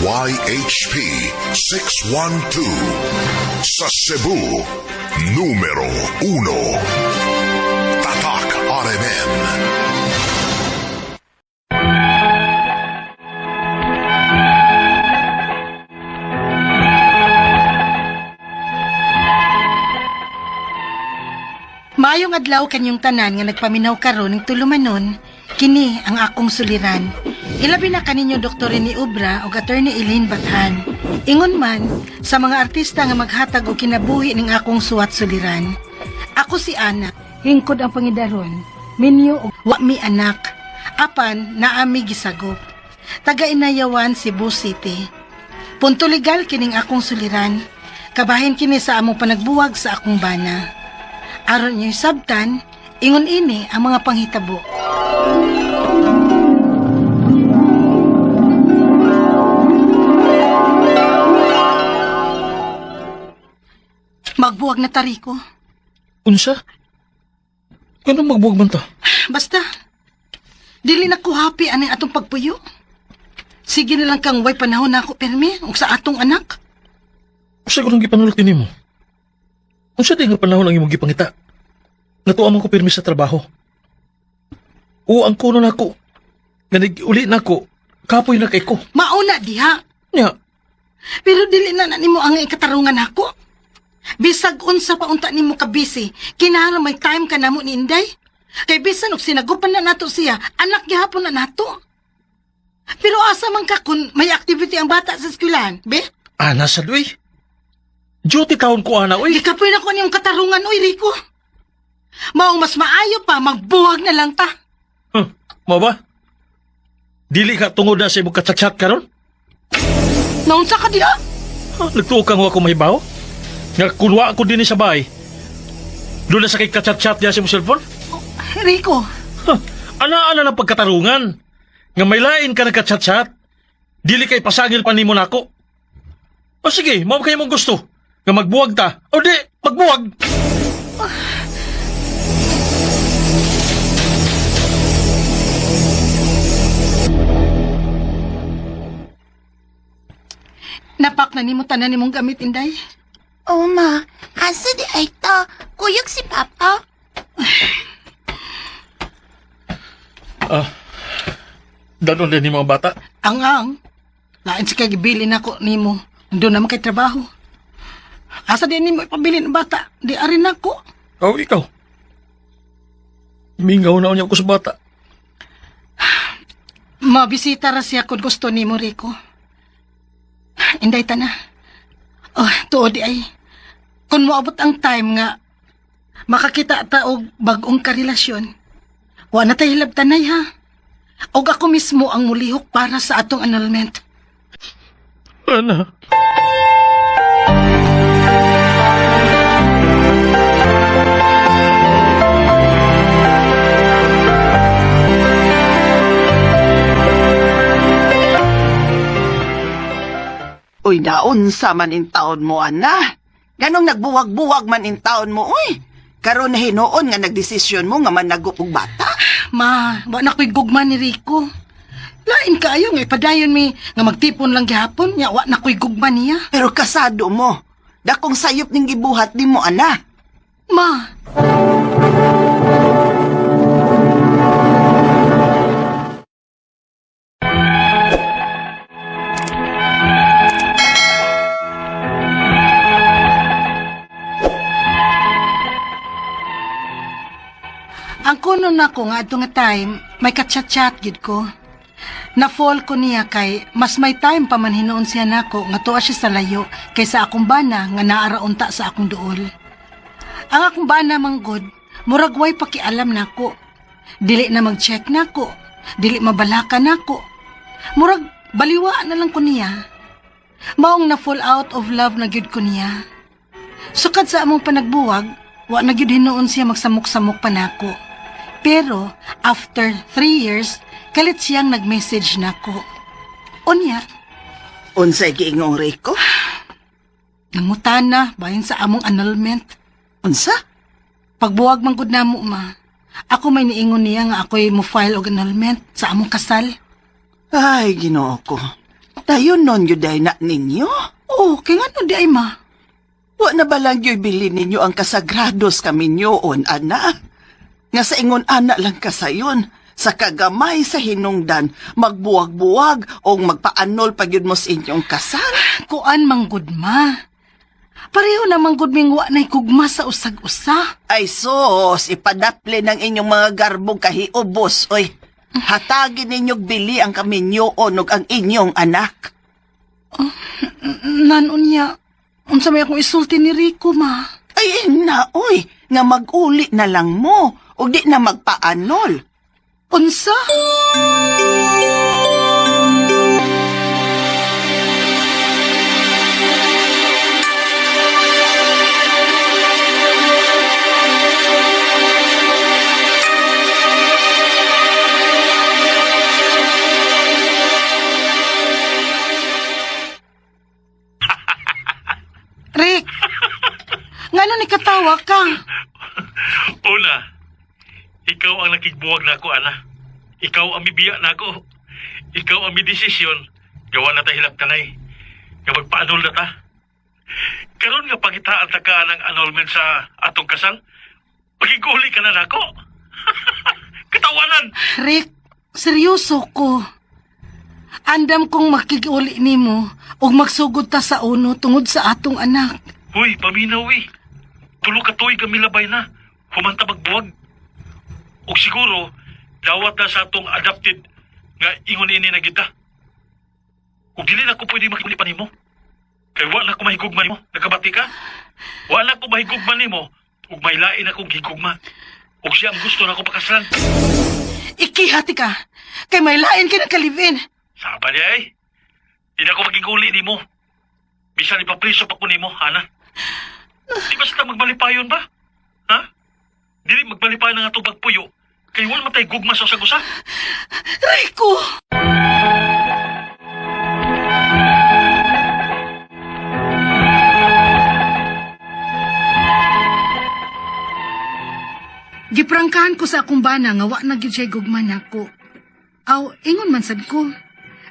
DYHP 612. Sa Cebu, numero 1. Tatak RMN. Maayong adlaw kanyong tanan nga nagpaminaw karon ning tulumanon, kini ang akong suliran. Ilabi na kaninyo Dr. Rene Obra ug Attorney Eileen Bathan. Ingon man sa mga artista nga maghatag og kinabuhi ning akong suwat suliran. Ako si Ana, hingkod ang pangidaron, minyo og wa mi anak. Apan naami gisagop. Taga Inayawan, Cebu City. Punto legal kining akong suliran. Kabahin kini sa among panagbuwag sa akong bana. Aron niyo sabtan, ingon ini ang mga panghitabo. Magbuwag na tariko. Unsa? Ganun magbuwag man ta? Basta, dili na ko happy aning atong pagpuyo. Sige na lang kang way panahon na ako, permi, ug sa atong anak. Unsa ko nang gipanulok din nimo? Unsa di nga panahon ang imong gipangita? Natuwa man ko pirmi sa trabaho. O ang kuno nako. Nga uli nako, kapoy na kay ko. Mauna diha. Nya, Pero dili na na nimo ang ikatarungan nako. Bisag unsa pa unta nimo ka busy, kinahanglan may time ka namo ni Inday. Kay bisan og sinagupan na nato siya, anak gihapon na nato. Pero asa man ka kung may activity ang bata sa eskwelahan, be? ana sa duy. Duty taon ko ana oy. Gikapoy na ko niyong katarungan, oy Rico. Maong mas maayo pa, magbuwag na lang ta. Huh, mao ba? Dili ka tungod na sa imong kachat-chat karon? Naunsa ka diha? Huh, nagtuo kang wa ko mahibaw? Nga kunwa ako dinhi sa bahay. Doon na sa kay kachat-chat niya sa imong cellphone? Rico, Huh, ana-ana ng pagkatarungan. Nga may lain ka nagka-chat-chat. Dili kay pasangil pa nimo nako. O sige, mao kayo mong gusto. Nga magbuwag ta. O di, magbuwag. napak na nimo tanan nimong gamit, Inday. Oh, ma. Asa di ay ta? Kuyog si Papa. Danon din ni mga bata. Ang ang, lain sa kay gibilin ako nimo. Doon naman kay trabaho. Asa din nimo ipabilin ang bata? Di arin ako. O ikaw. Mingaw na unya ko sa bata. Mabisita ra siya kung gusto nimo, Rico. Inday ta na. Oh, tuod di ay. Kung moabot ang time nga makakita ta og bag-ong karelasyon, wa na tay hilabtanay ha. Og ako mismo ang mulihok para sa atong annulment. Ana. Uy, naunsa man in taon mo, ana. Ganong nagbuwag-buwag man in taon mo, uy. Karon na hinuon nga nagdesisyon mo nga managop og bata. Ma, wa na ko'y gugma ni Rico. Lain kaayo nga ipadayon mi nga magtipon lang gihapon, nya wa na ko'y gugma niya. Pero kasado mo. Dakong sayop ning gibuhat nimo, ana. Ma, ang kuno nako nga adto nga time, may kachat-chat gid ko. Na-fall ko niya kay mas may time pa man hinuon siya nako nga tuwa siya sa layo kaysa akong bana nga naaraunta sa akong duol. Ang akong bana manggod, murag way pakialam nako. Dili na mag-check nako, dili mabalaka nako. Murag baliwa na lang ko niya. Maong na fall out of love na gyud ko niya. Sukad sa among panagbuwag, wa na gyud hinuon siya magsamok-samok pa nako. Pero after 3 years, kalit siyang nag-message nako. Unya, Unsay giingong Rico? nangutana bahin sa among annulment. Unsa? Pagbuwag man gud namo ma. Ako may niingon niya nga ako'y mo file og annulment sa among kasal. Ay, Ginoo ko. Dayon nun yun day na ninyo. Oh, kay ngano di ay ma? Wa na ba lang yo'y bilin ninyo ang kasagrados kaminyoon, ana? Nga sa ingon ana lang kasayon, sa kagamay sa hinungdan, magbuwag-buwag o magpaanol pag yun mo sa inyong kasal. Kuan manggod ma. Pareho na manggod ming wa na'y kugma sa usag-usa. Ay sos, ipadapli ng inyong mga garbong kahiubos, oy. Hatagin ninyong bili ang kaminyoon ug ang inyong anak. Nanon niya, unsa may akong isulti ni Rico ma. Ay na, oy, nga mag-uli na lang mo, ug di na magpaanol. Unsa? Rick! Ngano ni katawa ka? Una, ikaw ang nakigbuwag na ako, ana. Ikaw ang mibiya na ako. Ikaw ang midesisyon. Gawa na ta hilap kanay. Nga magpaanol na ta. Karon nga pangitaan ta ka ng annulment sa atong kasal, pagiguli ka na nako. Katawanan! Rick, seryoso ko. Andam kong makiguli nimo ug magsugod ta sa uno tungod sa atong anak. Uy, paminaw eh. Tulo ka tuig ang milabay na. Humanta magbuwag. Og siguro, dawat na sa atong adopted nga ingon ini na kita. Ug dili na ko pwede makikuli pa nimo. Kay wa na ko mahigugma nimo. Nakabati ka? Wa na ko mahigugma nimo. Ug may lain akong higugma. Ug siya ang gusto na ako pakaslan. Ikihati ka. Kay may lain ka ng kalivin. Saba niya eh. Di na ako magiguli nimo. Bisan ipapriso pa ko nimo, Ana. Di ba sila magbalipayon ba? Ha? Dili magbalipayon ang atong pagpuyo. Kay wala matay gugma sa usag-usa. Rico! Giprangkahan ko sa akong bana nga wa na gyud siya gugma nako. Aw, ingon man sad ko.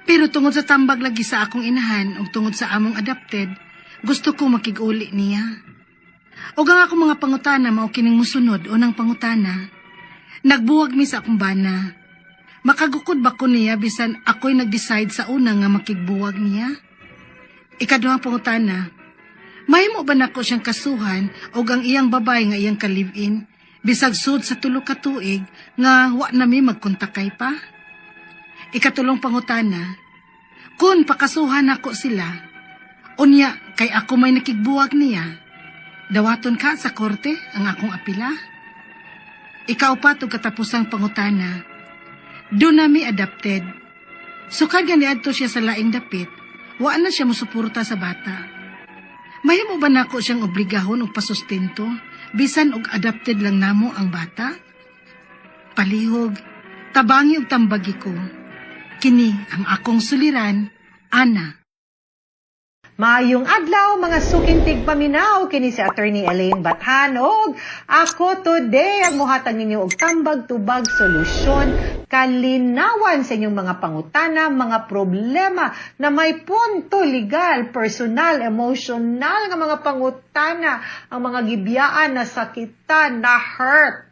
Pero tungod sa tambag lagi sa akong inahan ug tungod sa among adopted, gusto ko makig-uli niya. Ug ang akong mga pangutana mao kining musunod unang pangutana. Nagbuwag mi sa akong bana. Makagukod ba ko niya bisan ako'y nag-decide sa una nga makigbuwag niya? Ikaduhang pangutana, mahimo ba nako siyang kasuhan o ang iyang babay nga iyang ka-live-in bisag sud sa tulo ka tuig nga wa na mi magkontakay pa? Ikatulong pangutana, kun pakasuhan nako sila, unya kay ako may nakigbuwag niya, dawaton ka sa korte ang akong apila? Ikaw pa ug katapusang pangutana. Doon nami adopted. Sukad nga niadto siya sa laing dapit, wa na siya mosuporta sa bata. Mahimo ba nako siyang obligahon og pasustento bisan og adopted lang namo ang bata? Palihog, tabangi og tambagi ko. Kini ang akong suliran, Ana. Maayong adlaw mga suking tigpaminaw kini si Attorney Elaine Bathan og ako today ang muhatag ninyo og tambag-tubag solusyon kalinawan sa inyong mga pangutana, mga problema na may punto legal, personal, emotional nga mga pangutana, ang mga gibiyaan na sakitan, na hurt,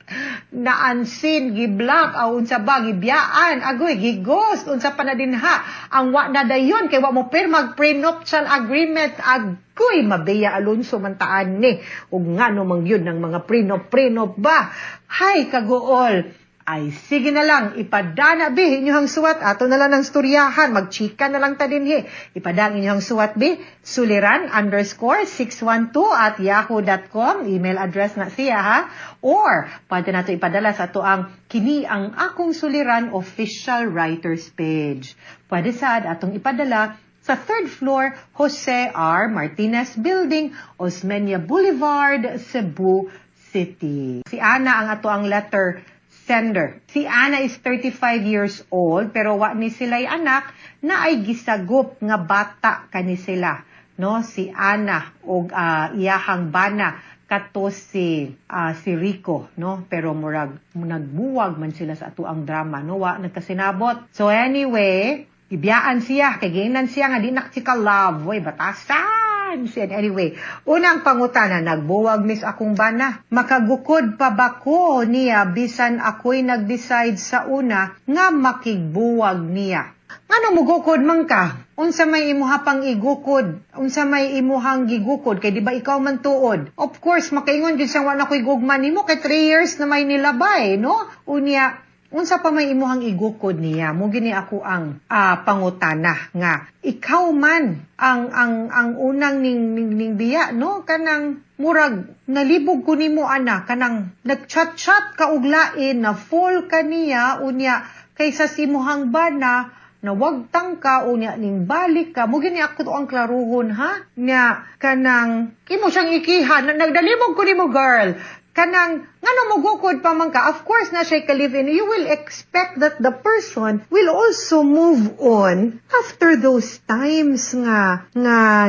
na unseen, giblock, aw unsa ba, gibiyaan, agoy, gighost, unsa pa na dinha, ang wa na dayon, kay wa mo pirmag prenuptial agreement, agoy, Mabea Alonso man taan ni, ug ngano man gyud ng mga prenup-prenup ba, hay kaguol. Ay, sige na lang, ipadana bi inyong suwat, ato na lang ang storyahan, magchika na lang ta dinhi. Ipadang inyong suwat bi, suliran_612@yahoo.com, email address na siya ha. Or, pwede nato ipadala sa ato ang kini ang akong suliran official writers page. Pwede sad atong ipadala sa third floor, Jose R. Martinez Building, Osmeña Boulevard, Cebu City. Si Ana ang ato ang letter sender. Si Ana is 35 years old pero wa ni sila'y anak na ay gisagup nga bata kani sila. No, si Ana og iyahang bana kato si si Rico, no, pero murag nagbuwag man sila sa ato ang drama, no, wa nagkasinabot. So anyway, Gibiyaan siya, kay giingnan siya nga di na ka love. Uy, batasan siya. Anyway, unang pangutana, nagbuwag mis akong bana. Makagukod pa ba ko niya bisan ako'y nag-decide sa una nga makigbuwag niya? Ngano mugukod man ka? Unsa may imuha pang igukod? Unsa may imuhang gigukod? Kay di ba ikaw man tuod? Of course, makaingon gyud siyang wa na ko'y gugma nimo kay 3 years na may nilabay, no? Unya, unsa pa may imuhang igukod niya? Mo gini ako ang pangutana nga ikaw man ang unang ning biya, no? Kanang murag nalibog ko nimo ana, kanang nagchat-chat ka og lain, na fall ka niya, unya kaysa sa imuhang bana nawagtang ka, unya ning balik ka. Mo gini ako to ang klaruhon, ha, nya kanang imo siyang ikihan, nagdalibog ko nimo, girl. Kanang ngano mugukod pa man ka? Of course na siya ka live in, you will expect that the person will also move on after those times nga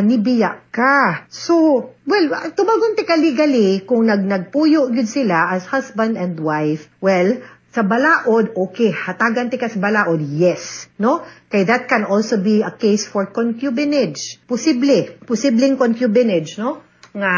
nibiya ka. So well, tubagon ti ka legally kung nagpuyo gyud sila as husband and wife, well, sa balaod, okay, hatagan ti ka sa balaod, yes, no? Kay that can also be a case for concubinage. Posible, posibleng concubinage, no? Nga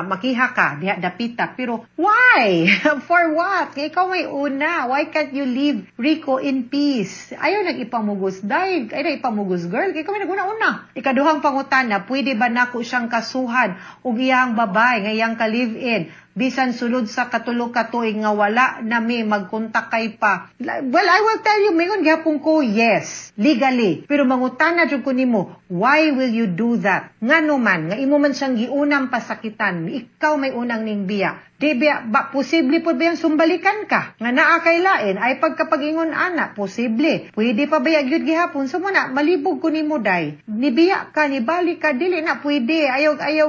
makiha ka diha dapita, pero why? For what? Kay ikaw may una. Why can't you leave Rico in peace? Ayaw nag-ipamugos, dai ayaw nag-ipamugos, girl, kay ikaw may naguna-una. Ikaduhang pangutana, pwede ba nako siyang kasuhan og iyang babay nga iyang ka-live-in bisan sulod sa 3 ka tuig nga wala na mi magkontak kay pa? Well, I will tell you, mingon gihapon ko, yes, legally. Pero mangutana jud ko nimo, why will you do that? Ngano man nga imo man siyang giunang pasakitan, ikaw may unang ning biya. Di ba, posible po ba yung sumbalikan ka? Nga naa kay lain, ay pagkapag-ingon ana, posible. Pwede pa ba gyud gihapon? So mo na, malibog ko nimo, day. Nibiya ka, nibalik ka, dili na pwede. Ayaw, ayaw,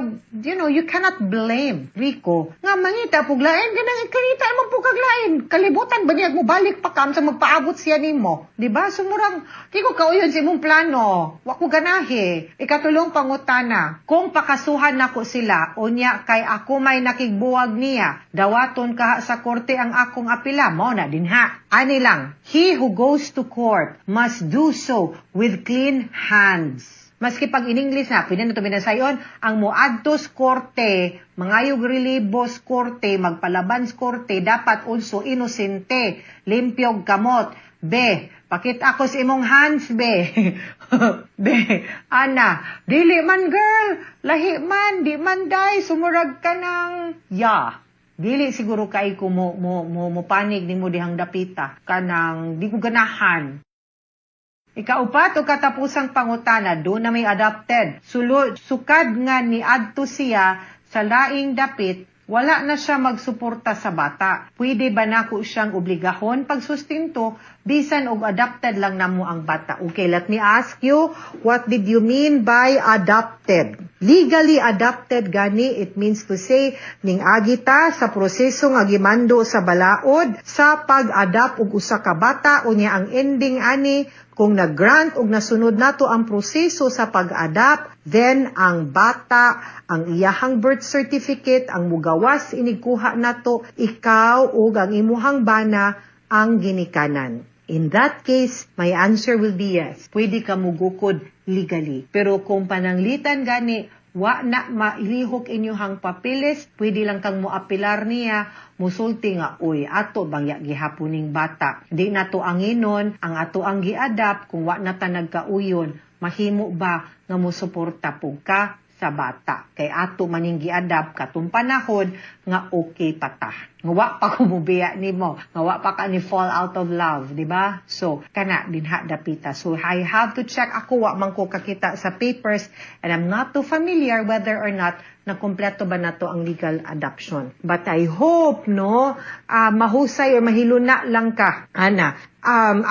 you cannot blame Rico. Nga mangita pug lain, ganang ikanita mo pug kag lain. Kalibutan ba niya mo balik pa kam sa magpaabot siya nimo? Di ba? Sumurang, di ko kauyon sa imong plano. Wa ko ganahi. Ikatulong pangutana, kung pakasuhan nako sila, unya kay ako may nakigbuwag niya, dawaton kaha sa korte ang akong apila, mao na din ha. Ani lang, he who goes to court must do so with clean hands. Maski pag in English na, pwede na ito binasayon, ang muadtos korte, mangayog relibos korte, magpalaban sa korte, dapat also inosente, limpyog kamot. Be, pakita ako sa imong hands, be. Be, ana, dili man, girl, lahi man, di man day, sumurag ka ng, ya. Dili siguro kay ko mo panig nimo dihang dapita kanang di ko ganahan. Ikaupat o katapusang pangutana, do na may adopted. Sulod, sukad nga ni adto siya sa laing dapit, wala na siya magsuporta sa bata. Pwede ba nako siyang obligahon pagsustinto bisan og adopted lang namo ang bata? Okay, let me ask you, what did you mean by adopted? Legally adopted gani, it means to say, ning agita sa proseso nga gimando sa balaod sa pag-adapt og usa ka bata, unya ang ending ani, kung nag-grant og nasunod nato ang proseso sa pag-adapt, then ang bata, ang iyahang birth certificate, ang mugawas inigkuha nato, ikaw ug ang imuhang bana ang ginikanan. In that case, my answer will be yes. Pwede ka mugukod legally. Pero kung pananglitan gani, wa na mailihok inyuhang papeles, pwede lang kang moapilar niya, musulti nga, "Uy, ato bang ya gihapon ning bata? Di nato anginon, ang ato ang giadapt, kung wa na ta nagkauyon, mahimo ba nga mosuporta pug ka sa bata? Kay ato maning giadapt katong panahon nga okay pa ta. Nga wa pa ko mubiya nimo, nga wa pa ka ni fall out of love," di ba? So, kana dinha dapita. So, I have to check. Ako, wa man ko kakita sa papers and I'm not too familiar whether or not na kumpleto ba nato ang legal adoption. But I hope, no, mahusay or mahiluna lang ka, ana.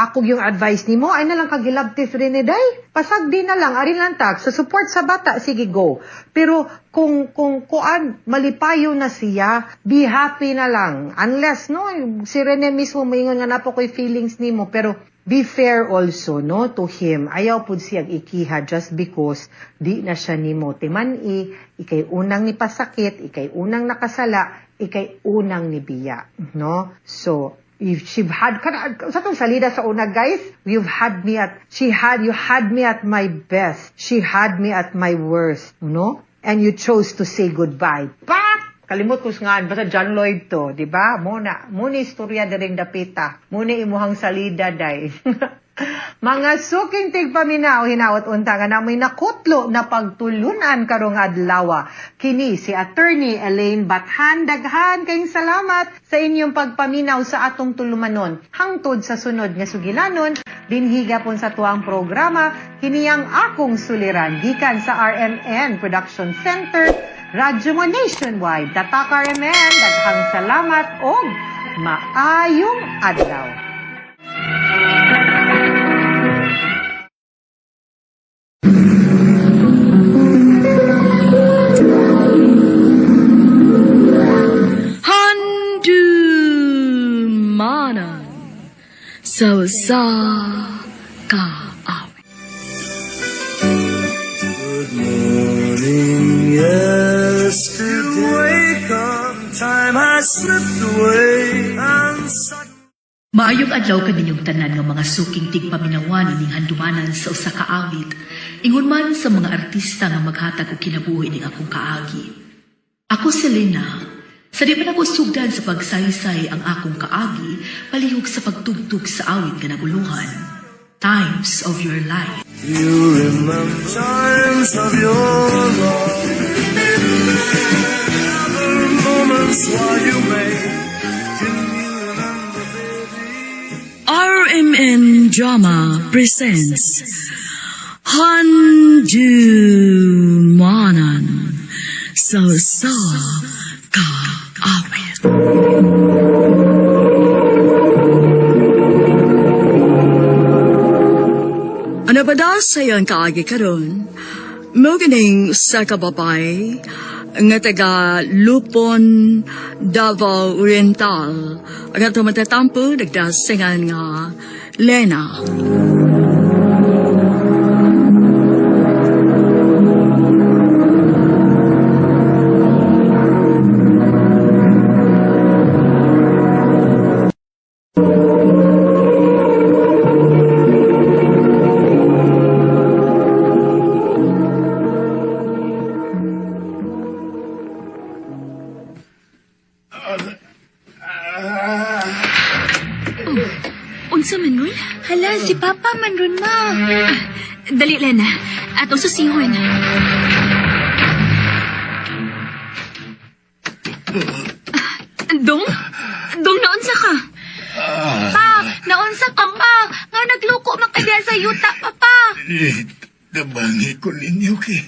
Ako yung advice nimo, ay na lang kagilabtis rin day. Pasagdi na lang, ari lang tak, sa support sa bata, sige, go. Pero kung kuan, malipayo na siya, be happy na lang. Unless, no, si Rene mismo moingon nga napo ko'y feelings nimo, pero be fair also, no, to him. Ayaw pud siyang ikiha just because di na siya nimo timan-i, ikay unang ni pasakit, ikay unang nakasala, ikay unang nibiya, no? So, If she had kana sa tong salida sa una, guys, you've had me at she had you had me at my best. She had me at my worst, no? And you chose to say goodbye. Pak! Kalimot ko nga basta John Lloyd to, di ba? Mo na, mo ni istorya diring dapita. Mo ni imuhang salida day. Mga suking tigpaminaw, hinaot unta nga namoy nakutlo na pagtulunan karong adlaw. Kini si Attorney Elaine Bathan. Daghan kayong salamat sa inyong pagpaminaw sa atong tulumanon. Hangtod sa sunod nga sugilanon, dinhi gapon sa tuang programa, kini ang akong suliran gikan sa RMN Production Center, Radyo Mo Nationwide. Tatak RMN, daghang salamat og maayong adlaw. Handumanan sa usa ka awit. Morning, yesterday. Wake up, time has slipped away. And Maayong adlaw kaninyong tanan nga mga suking tigpaminawan ining handumanan sa usa ka awit. Ingon man sa mga artista nga maghatag og kinabuhi ning akong kaagi. Ako si Lena. Sa di man ako sugdan sa pagsaysay ang akong kaagi, palihog sa pagtugtog sa awit nga naguluhan. Times of Your Life. you remember times of your love. Gather moments while you may. Can you remember, baby? RMN Drama presents Handumanan sa usa ka awit. Ano ba daw sa iyong kaagi karon? Mo kining sa kababay nga taga Lupon, Davao Oriental. Ang ato matatampo nagdasingan nga Lena. Unsa man nun? Hala, si Papa man ron, ma. Dali, Lena. Atong susihon. Ah, Dong? Dong, naunsa ka? Pa, naunsa ka pa. Nga nagluko man ka diha sa yuta, Papa. Eh, tabangi ko ninyo kay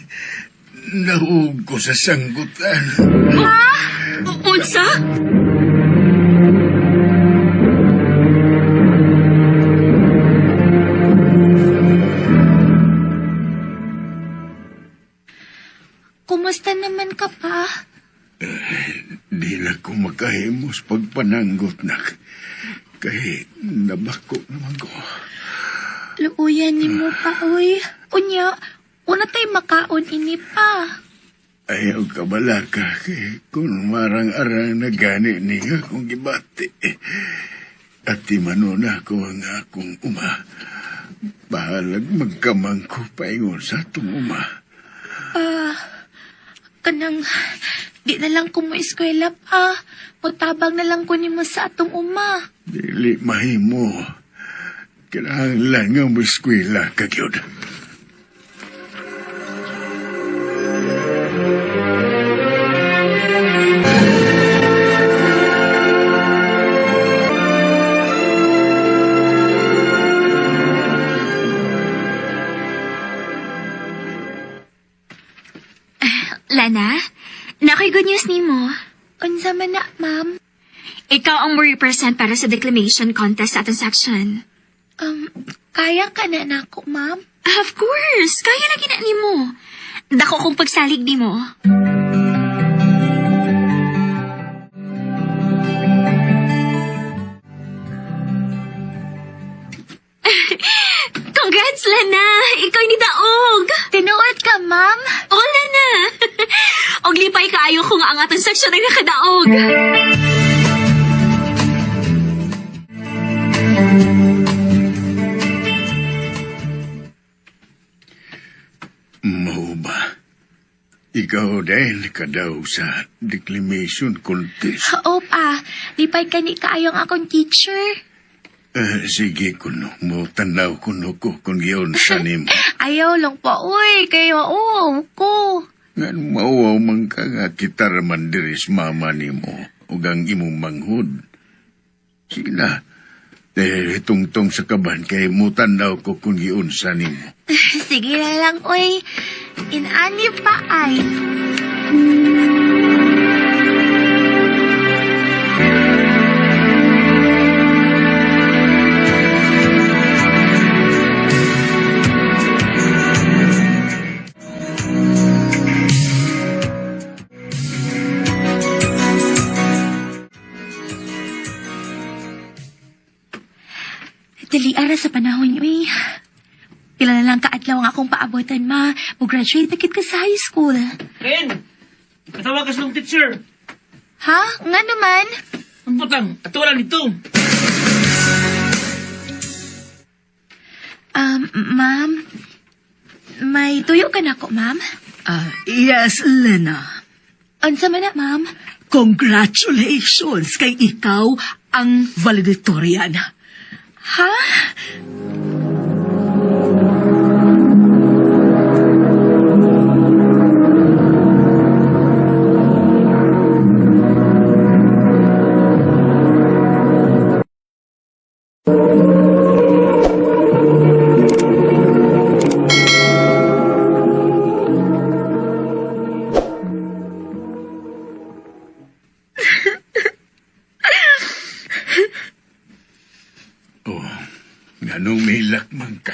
nahug ko sa sanggutan. Unsa? Kumusta naman ka pa? Di na ko makahimos pagpananggot nak. Kay nabako naman ko. Luuyan ni mo pa, oy. Unya, una tay makaon ini pa. Ayaw ka balaka kay kung marang-arang na gani niya akong gibati. At timanuna ko ang akong uma. Bahalag magkamang ko paingon sa atong uma. Pa, kanang, di na lang ko mo eskwela pa. Mutabang na lang ko nimo sa atong uma. Dili mahimo. Kinahanglan nga mo eskwela ka gyud. Lana, nakoy good news nimo. Unsa man na, ma'am? Ikaw ang mo represent para sa declamation contest sa atong section. Kaya ka na nako, ma'am? Of course, kaya lagi na nimo. Dako kong pagsalig nimo. Congrats, Lana! Ikaw ni Daog! Tinuod ka, ma'am? Oh, Lana! Og lipay kaayo kung ang atong section ay nakadaog. Ikaw din kadaw sa declamation contest. Oo pa, lipay kani kaayo ang akong teacher. Eh, sige kuno, mo tanaw kuno ko kung giyon sa nimo. Ayaw lang pa, uy, kayo, oo, ko. Ngan mauwaw man ka nga kita raman diri sa mama nimo ug ang imong manghud. Sige na. Eh, tungtong sa kaban kay mo tanaw ko kung giunsa nimo. Sige na lang, uy. Inani pa ay. Dali ara sa panahon, uy. Pila na lang kaadlaw ang akong paabotan, ma. Mo-graduate na kit ka sa high school. Ken! Katawag ka sa teacher. Ha? Nga naman. Ang putang, at wala nito. Ma'am, may tuyo ka na ko, ma'am? Ah, yes, Lena. Unsa man na, ma'am? Congratulations kay ikaw ang valedictorian. Ha? Oh, nganong mihilak man ka?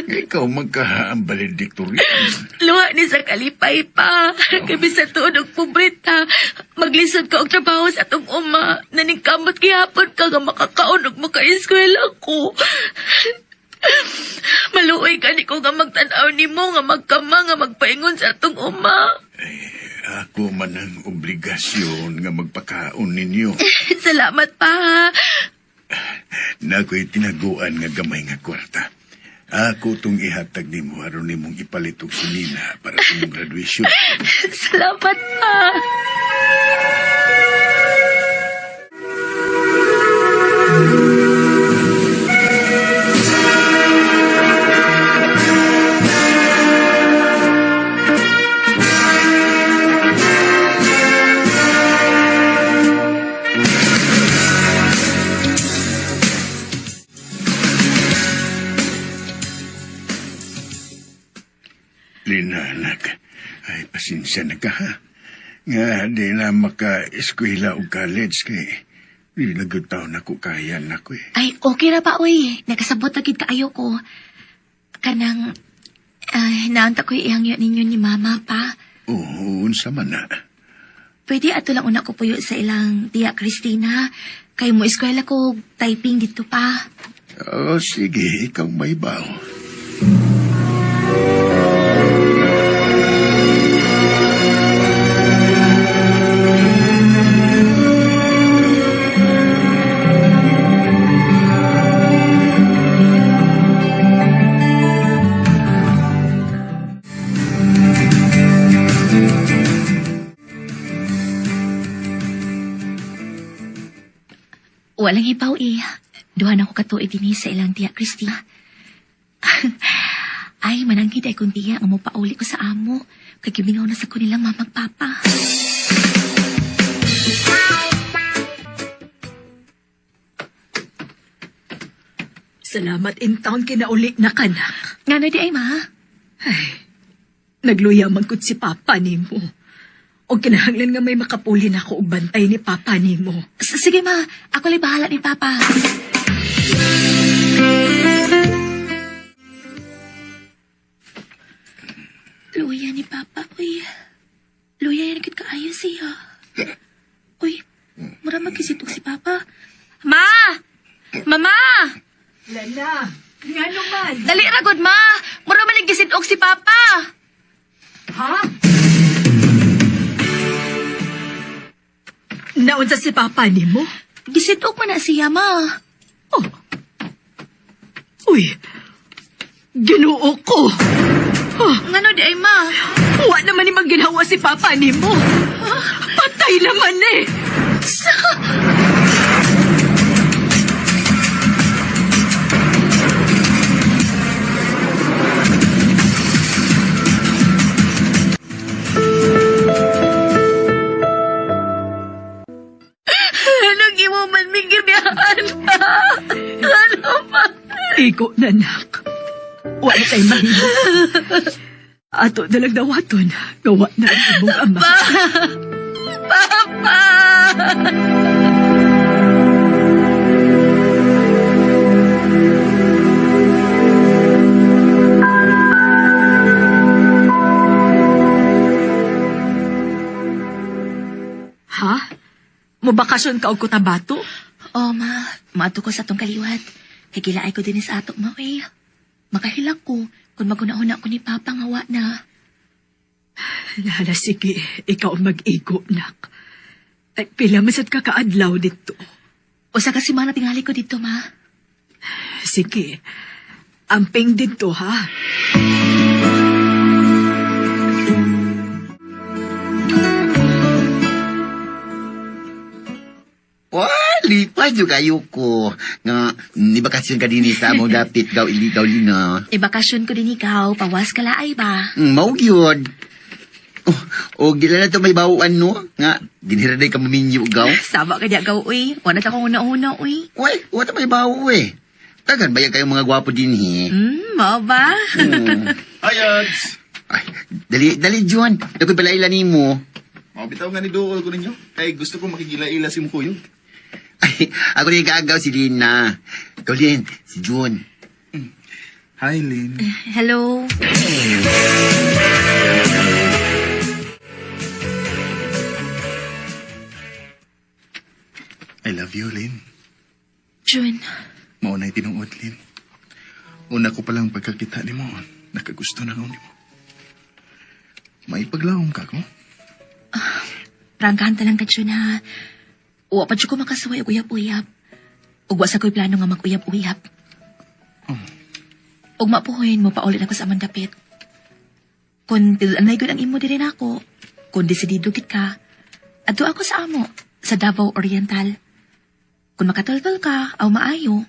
Ikaw man ka ang valedictorian. Luha ni sa kalipay pa. Kay bisan tuod og pobreta, maglisod ka og trabaho sa atong uma. Naningkamot gihapon ka nga makakaon og makaeskwela ko. Maluoy gani ko nga magtan-aw nimo nga magkama nga magpaingon sa atong uma. Ako man ang obligasyon nga magpakaon ninyo. Salamat pa. Ha. Nako'y tinaguan nga gamay nga kwarta. Ako tong ihatag nimo aron nimong ipalit og sinina para sa imong graduation. Salamat pa. Lina, anak, ay pasensya na ka ha. Nga di na maka-eskwela o college kay di na gud taon ako kaya nako eh. Ay, okay ra pa, uy. Nakasabot na gid kaayo ko. Kanang, naunta ko'y ihangyo ninyo ni Mama pa. Oo, unsa man na. Pwede ato lang una ko puyo sa ilang tiya Christina. Kay mo eskwela ko typing dito pa. Oh, sige, ikaw may baw. Walang hibaw eh. Duha na ko katuig dinhi sa ilang tiya Christina. Ay, mananggid ay kung tiya nga mo pauli ko sa amo. Kay gimingaw na sa ko nilang mamag papa. Salamat in town kinauli na kanak. Ngano di ay ma? Nagluya man gud si Papa nimo. O kinahanglan nga may makapuli na ako og bantay ni Papa nimo. Sige ma, ako lang bahala ni papa. Luya ni papa, uy. Luya yan kit kaayo siya. Uy, mura magkisitog si papa. Ma! Mama! Lena, ngano man? Dali ra gud ma! Mura man nagkisitog si papa! Ha? Naunsa si Papa nimo? Gisitog man na siya, ma. Oh. Uy. Ginoo ko. Oh. Ngano di ay, ma? Wa naman ni magginawa si Papa nimo. Patay naman eh. Sa... Anong imo man ming gibiyahan pa? Ano pa? Igo na, nak. Wala tayo mahimo. Ato na lang dawaton. Gawa na ang imong ama. Papa! Ha? Mobakasyon ka og Cotabato? Oh, ma. Maadto ko sa atong kaliwat. Kay gilaay ko din sa ato, ma, eh. Makahilak ko kung maguna-una ko ni Papa nga wa na. Lala, sige. Ikaw ang mag-igo, nak. Ay, pila masad ka kaadlaw dito. Usa ka semana tingali ko dito, ma. Sige. Amping dito, ha? Wah, lipad yung kayo ko. Nga, ni bakasyon ka din sa among dapit gaw iligaw lina. Ibakasyon ko din ikaw, pawas ka laay ba? Mao gyud. Oh, oh, gila na to may bawaan no? Nga, dinhira ka maminyo gaw. Sama ka diya gaw, uy. Wala ta kong una-una, uy. Uy, wala may bawo eh. Tagan ba yan kayong mga gwapo din he? Mao ba? Hi, Ads! Ay, dali, dali, John. Nakoy pala nimo. Mabitaw nga ni Duol ko ninyo. Kay gusto ko makigila-ila si Mukuyog. Ay, ako rin kaagaw si Lina. Ikaw, Lin, si June. Hi, Lynn. Hello. I love you, Lynn. June, Maunay tinuod, Lynn. Una ko palang pagkakita ni mo, nakagusto na ako nimo. May paglaom ka ko? prangkahan ta lang ka, June, ha? Wa pa jud ko makasuway og uyab-uyab. Ug wa sa ko'y plano nga mag-uyab-uyab. Ug mapuhoyin mo paulit ako sa amang dapit. Kung tiluanay gud ang imo diri nako, kung desidido gid ka, adto ako sa amo, sa Davao Oriental. Kung makatultol ka, aw maayo.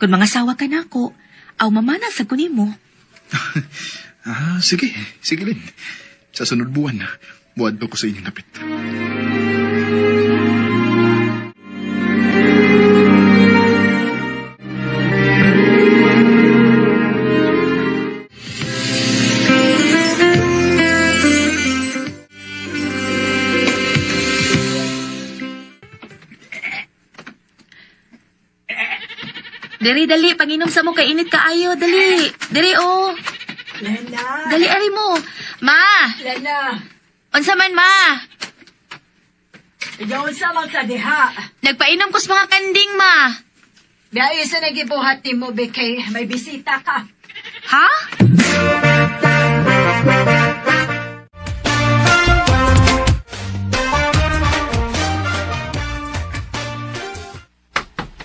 Kung mangasawa ka nako, aw mamana sa kunimo. Ah, sige. Sige, Lynn. Sa sunod buwan, buwad ko sa inyong dapit. Diri, dali, panginom sa mo, kainit kaayo, dali. Diri, oh. Lena! Dali, ari mo. Ma! Lena! Unsa man, ma? Ikaw sa man ka diha. Nagpainom ko sa mga kanding, ma. Biyahe sa nagibuhat ni mo, Bekay. May bisita ka. Ha?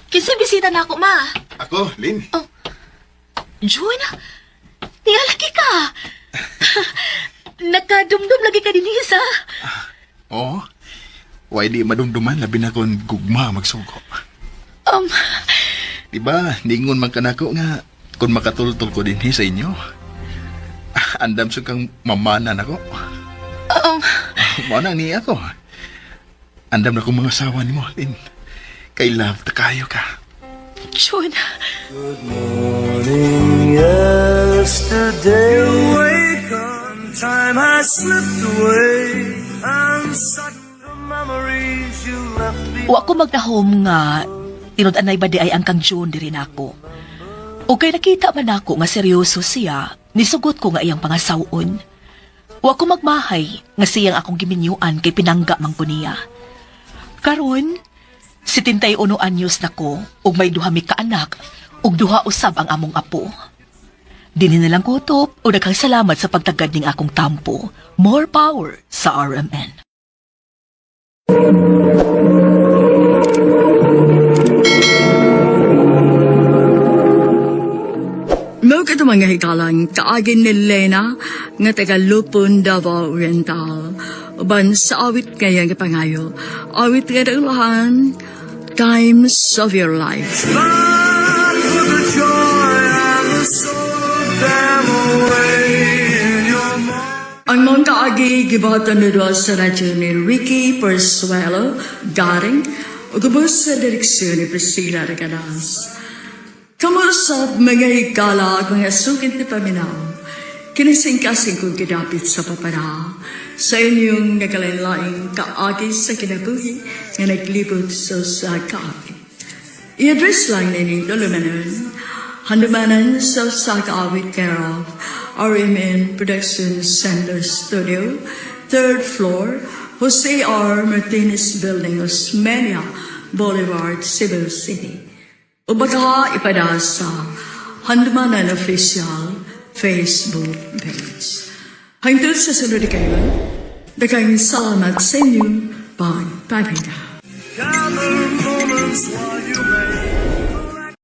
Kinsa bisita na ako, ma? Ako, Lynn. June, tingalaki ka. Nakadumdum lagi ka din sa. Oo. Why di madumduman, labi na kung gugma magsugo. Di ba, ningon man kanako nga, kung makatultol ko din sa inyo. Ah, andam sa kang mamana nako. Mao nang niya ako. Andam na kong mga asawa nimo, Lynn. Kay love ta kayo ka. June. Good morning, yesterday. You wake up, time has slipped away, and sudden the memories you left behind. Wa ko magdahom nga tinud-anay ba di ay ang kang June diri nako. O kay nakita man nako nga seryoso siya, nisugot ko nga iyang pangasawon. Wa ko magmahay nga siyang akong giminyuan kay pinangga man ko niya. Karon, 71 anyos na ko ug may duha mi kaanak ug duha usab ang among apo. Dinhi na lang kutob o daghang salamat sa pagtagad ning akong tampo. More power sa RMN. Mao kato, mga higalang, kaagi ni Lena nga taga Lupon, Davao Oriental. Uban sa awit nga pangayo. Awit nga daglahan, "Times of Your Life." For the joy and the sorrow them away in your mind. Ang mga kaagi gibatan ni sa radyo ni Ricky Persuelo, Garing, ug ubos sa direksyon ni Priscilla Reganas. Kamusta, mga higala at mga suking tigpaminaw? Kinising-kasing kong gidapit sa papara sa inyong nagkalain-laing kaagi sa kinabuhi nga naglibot sa kaagi. I-address lang nining tulumanon, Handumanan sa Usa Ka Awit, care of RMN Production Center Studio, third floor, Jose R. Martinez Building, Osmeña Boulevard, Cebu City. O baka ipada sa Handumanan Official Facebook page. Hangtod sa sunod kayo, daghang salamat sa inyong pagpaminaw. Gather moments while you may.